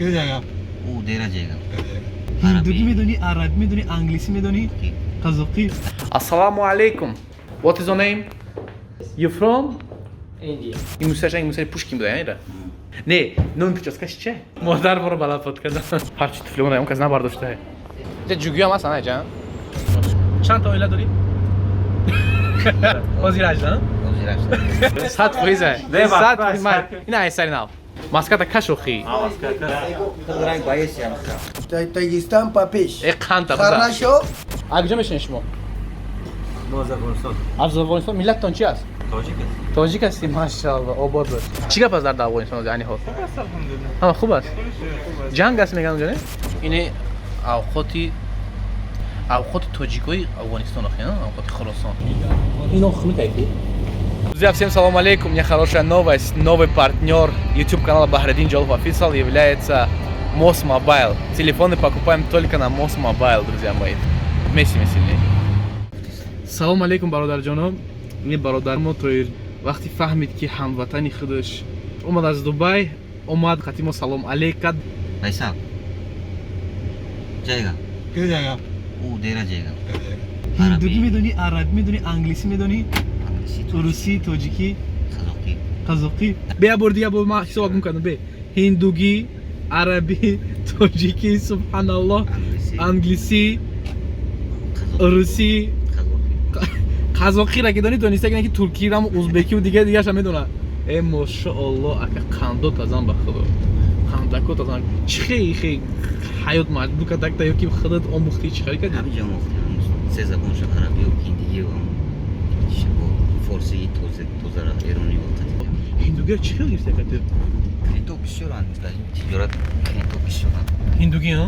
किधर जाएगा? वो देरा जाएगा। Ҳиндугӣ медонӣ, арабӣ медонӣ, англисӣ медонӣ, қазоқӣ. Ассалому алейкум. What is your name? You from? India. Ин мусиқаш, ин мусиқи Пушкин буда, яъне? Не, номи прическаш че? Модар моро балафот карда. Ҳарчи туфлимон он кас набардошта. Ҷа ҷугиам ҳаст, ана ҷан. Чанд та оила дорӣ? Ҳозир ажда? 100%. 100%. Ин айсари нав. Маската кашохи. Ранг боец ям. Таджикистан па пеш. Э, қанта. Хорошо. А куҷо мешинед шумо? Мо аз Афғонистон. Аз Афғонистон. Миллаттон чи аст? Тоҷик аст. Тоҷик ҳастӣ, машаалло, обод бош. Чӣ гап аст дар Афғонистон ани ҳол? Ҳама хуб аст? Ҷанг аст меган онҷо, не? Ини авқоти тоҷикои Афғонистон охи, авқоти Хуросон. Ино хунук айки. Друзья, всем салам алейкум. У меня хорошая новость. Новый партнер YouTube канала Бахрадин Джалов Official является Мос Mobile. Телефоны покупаем только на Мос Mobile, друзья мои. Вместе мы сильнее. Салом алейкум, бародарҷоно. Ин бародар мо Тоир вақти фаҳмид, ки ҳамватани худаш омад аз Дубай, омад қати мо салом алейк кард. भाई साहब, जाएगा? किधर जाएगा? वो देरा जाएगा। Ҳиндугӣ медонӣ, арабӣ медонӣ, англисӣ медонӣ, русӣ, тоҷикӣ, қазоқӣ. Қазоқӣ. Бе, я бор дига бо ма ҳисоб гум кардам. Бе, ҳиндугӣ, арабӣ, тоҷикӣ, субҳаналлоҳ, англисӣ, русӣ, қазоқира ки донӣ, дониста ки туркирам, узбекиву дига дигаша медона. Э, мошоалло, ака, қандо тазан, ба худо, қандако тазан. Чӣ хе хе ҳаёт маҷбур кард такта ё ки худат омӯхтӣ, чӣ хел кардӣ? Ҳамиҷа омӯхтем се забонша: арабию, ҳиндигию форсии тоза, тозара эронӣ. Ҳиндугиро чӣ хел гирифтӣ, ака, ту? Клиенто бисёранд, тиҷорат клиенто бисёранд. Ҳиндугӣ, а?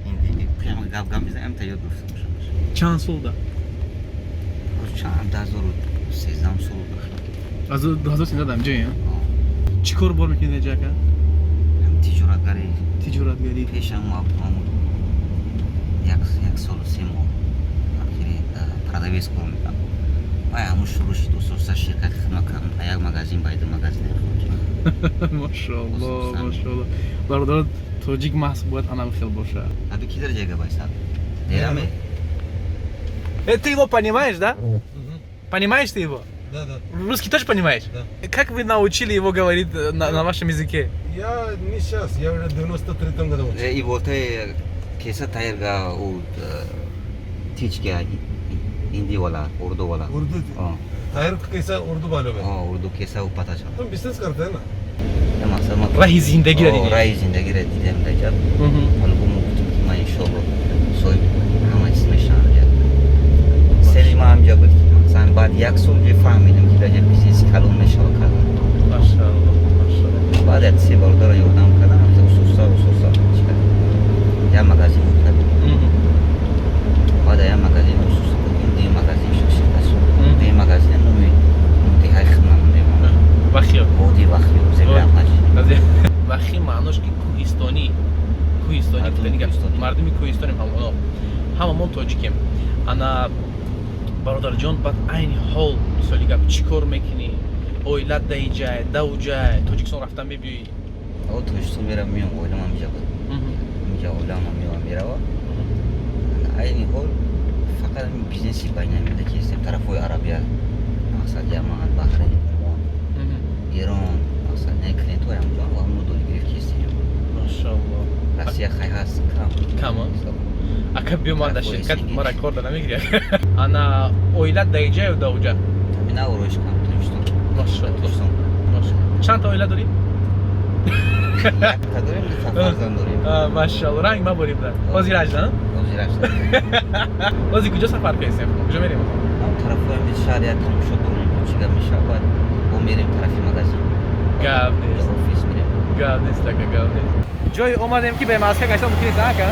Ҳиндигӣ прямо гап гап мезанем, та ёд гирифта бошам. Чанд сол да? Чанд, 2013 сол. Аз 2013 дар ҷои чӣ кор бор мекунед инҷа, ака? Тиҷоратгари. Тиҷоратгарӣ. Пешам як солу 3 моҳ ахири продавец кор мекардам. Вай ҳамун шурӯъ шуд, усоса ширкати хидмат кардам, ба як магазин, ба ду магазин. Машоалло, машоалло, бародар. Тоҷик маҳз бояд анам хел боша. Аби кидр ҷага байсад дераме. Э, ты его понимаешь, да? Понимаешь ты его? Да. Русский тоже понимаешь? Да. Как вы научили его говорить на вашем языке? Я не сейчас, я уже в 93 году учил. И बोलते कैसा तैरगा वो टीच किया, हिंदी वाला, उर्दू वाला। उर्दू। हाँ। ताहिर कैसा उर्दू मालूम है? हाँ, उर्दू कैसा वो पता चला। तुम बिजनेस करते हैं ना? मकसद ма Раҳи зиндагиро дидӣ? Раҳи зиндагиро дидем даҷа. Ҳоло мо гуфтем, ки ман иншоалло соҳиби ҳама чиз мешавам. Сери ма ҳамҷа буд ки масалан баъд як сол ҷо фаҳмидем, ки даҷа бизнеси калон мешава кардам. Машаалло, машаалло. Баъд як се бародаро ёрдам кардам, усуса усуса чӣ кардем, як магазин кардем. Баъд як магазин усуса кардем, дуюм магазин шуд, ширкат шуд. Дуюм магазин номи деҳаи хидмат мемонад. Вахиё. Води Вахиё, земля Панҷ. Вахи маънош ки кӯҳистонӣ, кӯҳистонӣ. Мардуми гуфтани гап. кӯҳистонӣ. Мардуми кӯҳистонем ҳамоно, ҳамамон тоҷикем. Ана, бародарҷон, баъд айни ҳол, мисоли гап, чӣ кор мекунӣ? Оилат даиҷай, дауҷай, Тоҷикистон рафтан мебиёӣ? О, Тоҷикистон мерам, миём, оилам ҳамиҷа буд, ҳамиҷа оилам меоям, мерава. Айни ҳол фақат ҳамин бизнеси байналмилалӣ ки ҳастем, тарафҳои Арабия, мақсад Яман, Баҳрайн, Омон, Эрон, мақсад не клиентҳои ҳамҷо ва ҳамно доди гирифт ки ҳастем. Машаалло. Россия хай ҳаст, кам. Кам, а? Ака, биё, ман дар Тарафҳои ширкат СНГ. мара кор да намегирӣ. Ана, оилат даиҷаю дауҷа? Ҳамина ороиш кам Тоҷикистон. Машаалло. Тоҷикистон. Машаалло. Чанд та оила дорӣ? Якта дорем, дута фарзанд дорем. Машаалло, ранг маборӣ буда. Ҳозир ажда? Ҳозир ашта. Ҳозир куҷо сафар кардем? Куҷо мерем? Ҳам тарафҳои ҳамин шаҳр як тамошо дорем, чӣ гап мешавад, баъд бо мерем тарафи магазин. Гап нест. Офис мерем. Гап нест, ака, гап нест. Ҷое омадем, ки бе маска гаштан мумкин нест, ака?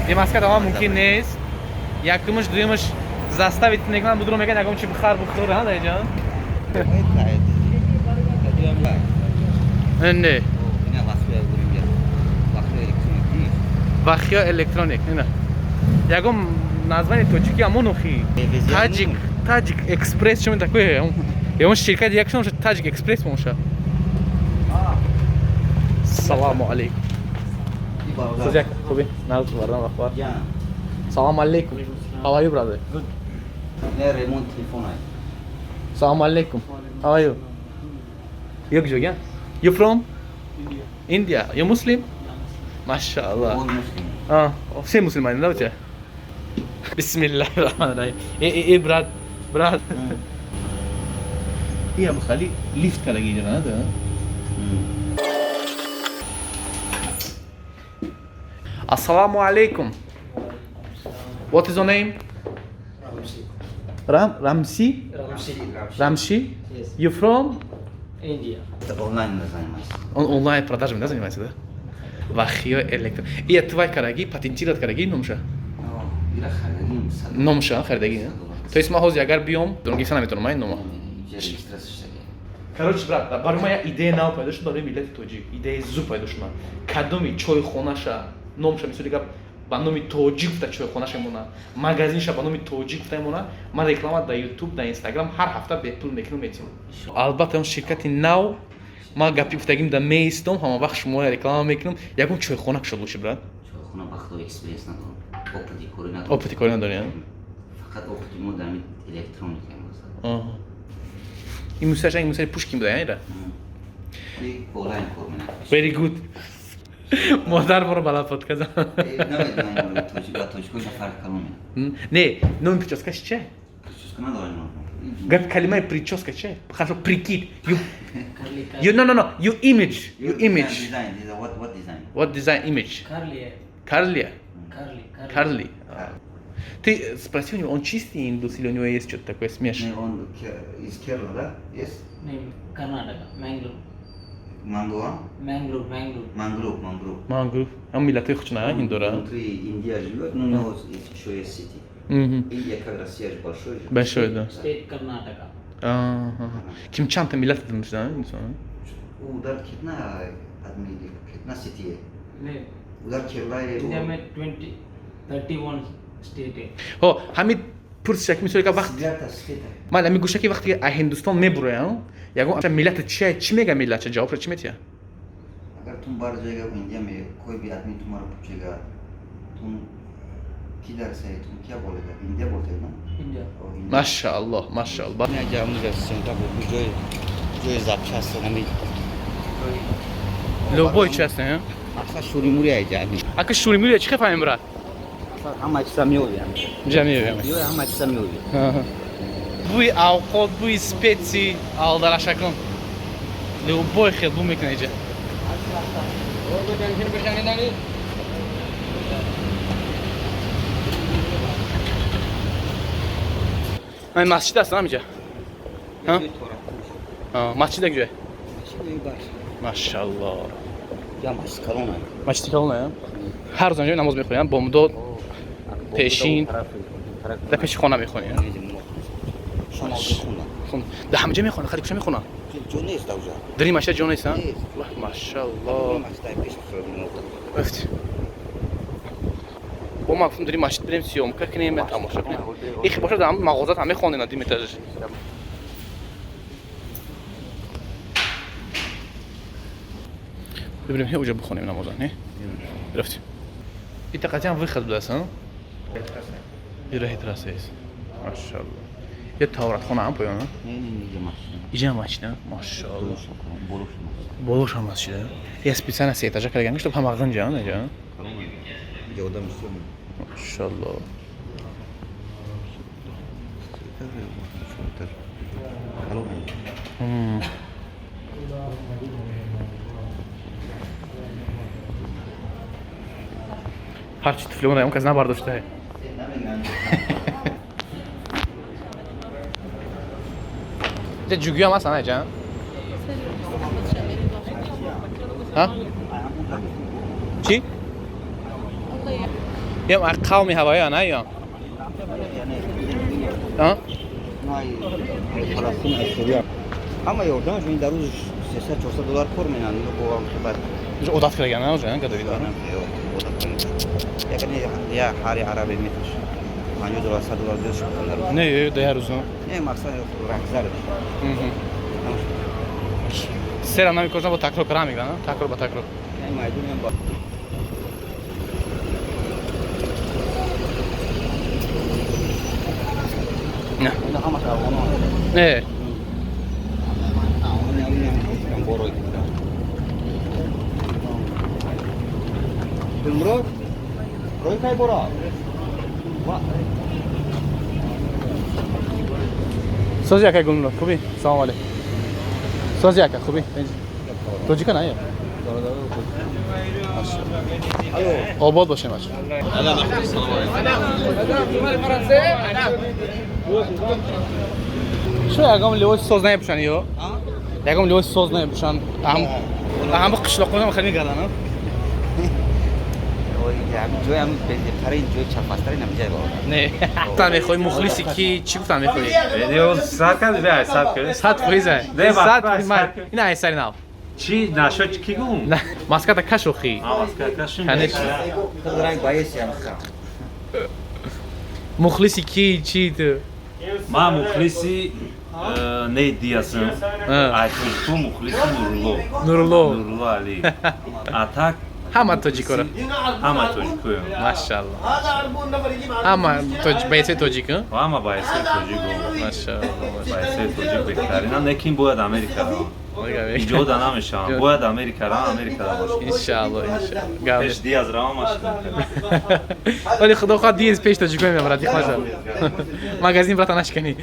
Бе маска тамом мумкин нест. Якумаш, дуюмаш, заставить мекунанд, будро мегӯянд, ягон чи бихар, бихӯр, ҳа, даиҷон? Не. Вахиё электроник, ина. Ягон названи тоҷикӣ ҳамон охи. Таҷик, Таҷик Экспресс, чӣ такое? Ягон ширкати як шумо Таҷик Экспресс боша. Салому алейкум. Сузяк, хуби? Наз, вардан вахвар. Салам алейкум. How are you, brother? Good. Не, ремонт телефона. Салам алейкум. How are you? Yok Jogan. You from? India. India. You Muslim? Mashallah. Он муслим. А, все мусульмане, да, у тебя? Бисмиллахир-рахманир-рахим. Э, э, э, брат, брат. Я бухали лифт караги жана, да? Ассаламу алейкум. What is your name? Ramsi. Ramsi? Ramsi. Ramshi? Yes. You from? India. Это онлайн занимается. Он онлайн продажами, да, занимается, да? Вахио электро. И твой караги, патентировать караги номша? Номша, харидаги, да? То есть ма ҳозир агар биём, гифта наметавонам, ай нома. Короче, брат, барои ман як идея нав пайдо шуд барои миллати тоҷик. Идеяи зуд пайдо шуд ман. Кадоми чойхонаша, номша, мисоли гап, ба номи тоҷик гуфта чойхонаша мемона, магазинша ба номи тоҷик гуфта мемона, ман реклама дар YouTube, дар Instagram ҳар ҳафта бепул мекунам, метиҳам. Албатта, он ширкати нав, ман гапи гуфтагим да меистом, ҳама вақт шумо реклама мекунам. Ягон чойхона кушод лучше, брат. Чойхона бахто experience надорам. Опыти кори надорам. Опыти кори надорӣ, а? Фақат опыти мо дар электроника масалан. Ин мусиқаш, ин мусиқи Пушкин буда, ира? Онлайн кор менакунам. Very good. Модар моро бала подкаст. Намедонам, тоҷик ба тоҷикоша фарқ калон менакунам. Не, номи прическаш че? Прическа надорам. Гап калимаи прическа че? Хорошо, прикид. You, you no no no, you image, you image. Design, what what design? What design image? Carly. Карли? Carly. Карли. Ты спроси у него, он чистый индус или у него есть что-то такое смешанное? Не, он из Керала, да? Yes? Name Karnataka, Mangalore. Мангуа? Mangalore, Mangalore. Мангрув, Мангрув. Мангрув. Он миллатҳои хучна, ҳиндора. Внутри Индия живет, но у него еще есть сити. Индия как Россия же большой же. Большой, да. State Karnataka. Ага. Ким чандта миллат мешда, инсон? Удар китна адми, китна сити е. Не. Удар Керала е. India में 20 31 state है. Ҳо, ҳамин пурсиша ки мисол вақт ман ҳамин гӯша ки вақте ки Ҳиндустон мебуроям, ягон миллат чия, чӣ мега миллат, ҷавобро чӣ метия? Агар तुम बाहर जाएगा इंडिया में कोई भी आदमी तुम्हारा पूछेगा तुम किधर से तुम क्या बोलेगा? Индия बोलते हैं ना? India. Машааллоҳ, машааллоҳ. ҷои ҷои запчасть ҳамин Любой часть, а? Мақсад шуримури айҷа. Ака шуримури чӣ фаҳмем, брат? Ҳама чиза меоям. Ҷа меоям. Ҳама чиза меоям. Бӯи авқот, бӯи специ алдарашакон. Любой хел бӯ мекунад иҷа. Ман масҷид аст ҳамиҷа. Масҷид як ҷое? Машаллоҳ. Я масҷид калона. Масҷиди калона, ҳар рӯз анҷо намоз мехонем, бомдод, пешин, дар пеши хона мехонем. Дар ҳамаҷо мехонам, хади куҷо мехонам? Ҷо нест дар уҷа. Дар ин масҷид ҷо нест, а? Машаллоҳ. Уфт. Бо ман гуфтам дар ин масҷид бирем съёмка кунем, тамошо кунем. Ихи бошад дар мағозат ҳам мехонем на дим этажаш. Бибирем, ҳе уҷа бихонем намоза, не? Рафтем. Ита қатъиян выход будааст, а? И раҳи трасса есть. Машаллоҳ. Я тавратхона ҳам поён, а? Иҷа масҷид, а? Машаллоҳ. Болош ҳам масҷид, а? Я специально се этажа кардан, чтоб ҳама ғинҷа, а, иҷа? Машаллоҳ. Ҳарчи туфлион он кас набардошта. Ҷа ҷугиам аст, ана ҷа? Ҳа? Чӣ? Ям қавми ҳавоя, на ям? Ҳа? Ҳама ёрдамаш ин дар рӯз 300-400 доллар кор менанд, бо бад. Одат кардаган, а, уже, гадавида. Я ҳари араби меташ 50 доллар, 100 доллар зиёд шуд дар рӯз. Не, да ҳар рӯз. Не, мақсад рахзар. Сера намекожна бо такрор кара мегиранд, такрор ба такрор. Не. Не. Сози ака Гулнур, хуби? Салом алейкум. Сози ака, хуби? Тоҷика на я? Обод бошем бача. Шо ягон либоси соз намепӯшанд ё? Ягон либоси соз намепӯшанд. Ҳама қишлоқонам хеле мегарданд. Ҷоям беҳтарин ҷои чапастарин ҳам ҷай бародар. Не. Гуфтан мехоҳӣ мухлиси ки чӣ гуфтан мехоҳӣ? Сад кард, 100%. 100% ай. Не, 100 бахт, ин ай сари нав. Чӣ нашо ки гум? Маската кашохи. Маска кашим. Конечно. Ранг боеси ам ха. Мухлиси ки чӣ ту? Ма мухлиси не диасм. Ай тоҷико мухлиси Нурулло. Нурулло. Нурулло Али. А так ҳама тоҷикоро. Ҳама тоҷикоем. Машаалло. Ҳама тоҷ байси тоҷик, Ҳама байси тоҷик. Машаалло. Байси тоҷик беҳтарин. Лекин бояд Америка равам. Инҷо да намешавам. Бояд Америка равам, Америка да бошам. Иншаалло, иншаалло. Пеш Диаз равам машина. Вале худо хоҳад Диаз пеш тоҷикоем мебарад, дихмаша. Магазин брата нашканӣ.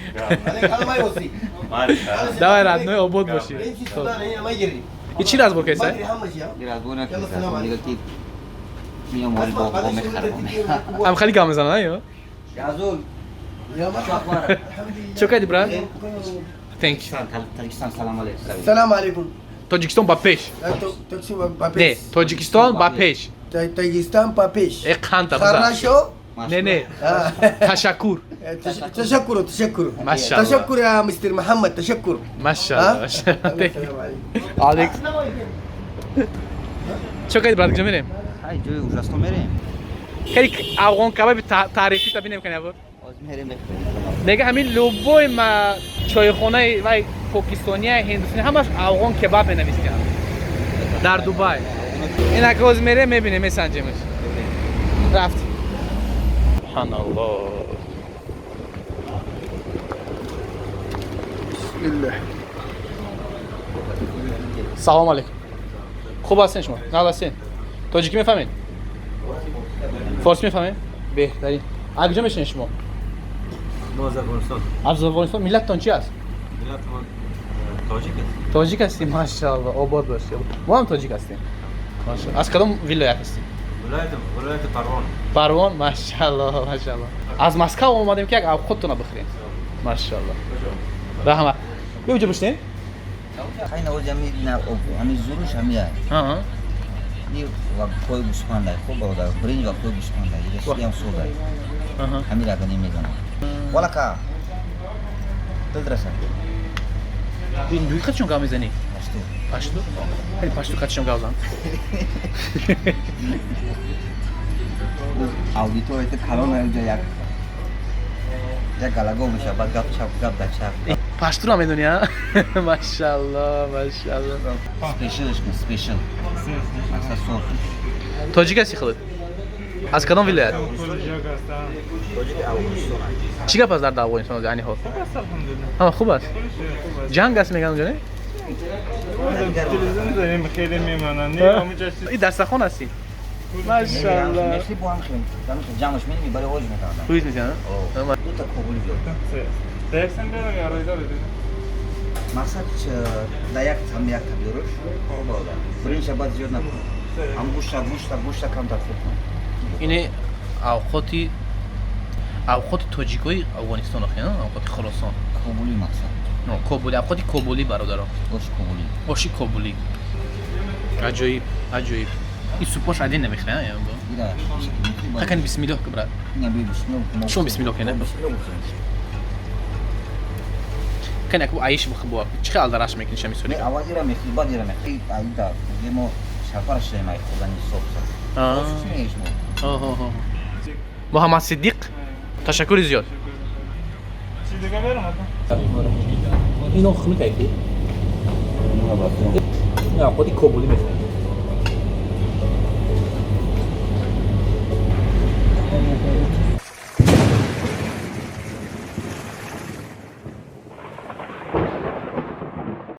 Давай родной обод боши. И чӣ разбор кардӣ? Разбор накардам. Дига ки миём ори боғ мехарам. Ам хеле гап мезанад, ё? Газул. Чӣ кардӣ, брат? Thank you. Тоҷикистон салом алейкум. Салом алейкум. Тоҷикистон ба пеш. Тоҷикистон ба пеш. Не, Тоҷикистон ба пеш. Тоҷикистон ба пеш. Э қанта бизан. Хорошо? Не, не. Ташаккур. Ташаккур, ташаккур. Машаалло. Ташаккур я мистер Мухаммад, ташаккур. Машаалло. Алейк. Чӣ кардӣ, брат, куҷо мерем? Ҳай ҷои ужасно мерем. Хеле афғон кабаби таърифӣ та бинем кани буд. Оз мерем мехӯрем. Нега ҳамин любой ма чойхонаи вай покистония, ҳиндустони ҳамаш афғон кебаб менависанд. Дар Дубай. Инак оз мерем мебинем, месанҷемаш. Рафт. Субҳаналлоҳ. Бисмиллаҳ. Салом алейкум. Хуб ҳастен шумо? Нағз ҳастен? Тоҷикӣ мефаҳмед? Форсӣ мефаҳмед? Беҳтарин. Аз куҷо мешинед шумо? Мо аз Афғонистон. Аз Афғонистон. Миллаттон чи аст? Миллатмон тоҷик аст. Тоҷик ҳастӣ? Машаалло, обод бошӣ. Мо ҳам тоҷик ҳастем. Машаалло. Аз кадом вилоят ҳастӣ? Вилояти Парвон. Парвон, машаалло, машаалло. Аз Москва омадем ки як авқоттона бихӯрем. Машаалло. Раҳмат. Биё инҷо бишинем. Хай навози ҳами ҳами зуруш ҳами ай. Ни ва пои гӯсфандай, хуб бародар, биринҷ ва пои гӯсфандай, ям содай. Ҳами рага намедонам. Валака. Дилдраса. Ин дуи хатшон гап мезанӣ? Пашту. Пашту? Хеле пашту хатшон гап зан. Аудитория калон инҷа як як галаго мешавад, баъд гап чап, гап дар чап. Паштуро медонӣ, а? Машаалло, машаалло. Спешилш кун, спешил. Мақсад сор. Тоҷик ҳастӣ худат? Аз кадом вилоят? Чӣ гап аст дар Афғонистон айни ҳол? Ҳама хуб аст? Ҷанг аст мегӯянд онҷо, не? Телевизион дорем хеле мемонанд. Не, ҳамонҷа И дастархон ҳастӣ? Машаалло. Мехли бо ҳам хеле, ҷамъш меними, барои ҳоҷ мекардам. Ҳуиз мезанад? Дута кобули биёр. Дексен берам я ройда бедем. Мақсад да як там як та биёрш. Хуб бародар. Биринҷа баъд зиёд накун. Ҳам гӯшта, гӯшта, гӯшта камтар хӯрд кун. Ине авқоти тоҷикои Афғонистон охи, авқоти Хуросон. Кобули мақсад. Кобули, авқоти кобули бародаро. Оши кобули. Оши кобули. Аҷоиб, аҷоиб. Ин супош один намехӯрӣ, а? Ира. Хакани бисмиллоҳ ки брат. Ина би бисмиллоҳ. Шумо бисмиллоҳ кунед? Кани як аиш бихӯ. Чӣ хел алдараш мекунӣ шами соли? Аввал ира мехӯрӣ, баъд ира мехӯрӣ. Аида, мо шафар шудем ай хӯрдани соб. Чӣ мегӯӣ шумо? Муҳаммад Сиддиқ, ташаккури зиёд. Чӣ дига берам ата? Ино хунук айки? Авқоти кобулӣ мехӯрем. Кор мекунад.